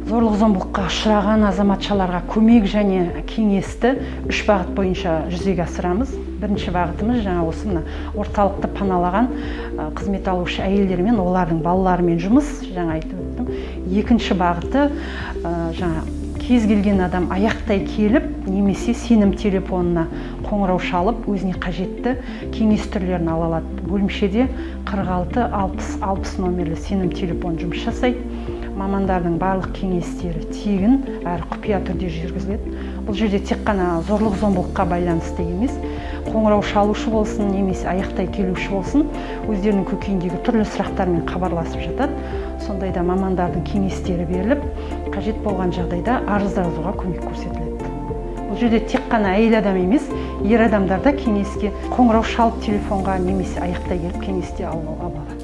Зорлық зомбылыққа ұшыраған азаматшаларға көмек және кеңесті үш бағыт бойынша жүзеге асырамыз. Бірінші бағытымыз — жаңа осы мына орталықты паналаған қызмет алушы әйелдермен, олардың балаларымен жұмыс, жаңа айтып өттім. Екінші бағыты — жаңа кез келген адам аяқтай келіп немесе сенім телефонына қоңырау шалып, өзіне қажетті кеңес түрлерін ала алады. Бөлімшеде 46 60 60 номерлі сенім телефон жұмыс жасайды. Мамандардың барлық кеңестері тегін әрі құпия түрде жүргізіледі. Бұл жерде тек қана зорлық зомбылыққа байланысты емес, қоңырау шалушы болсын немесе аяқтай келуші болсын, өздерінің көкейіндегі түрлі сұрақтармен хабарласып жатады. Сондайда мамандардың кеңестері беріліп, қажет болған жағдайда арыз жазуға көмек көрсетіледі. Бұл жерде тек қана әйел адам емес, ер адамдар да кеңеске қоңырау шалып телефонға немесе аяқтай келіп кеңес те ала алады.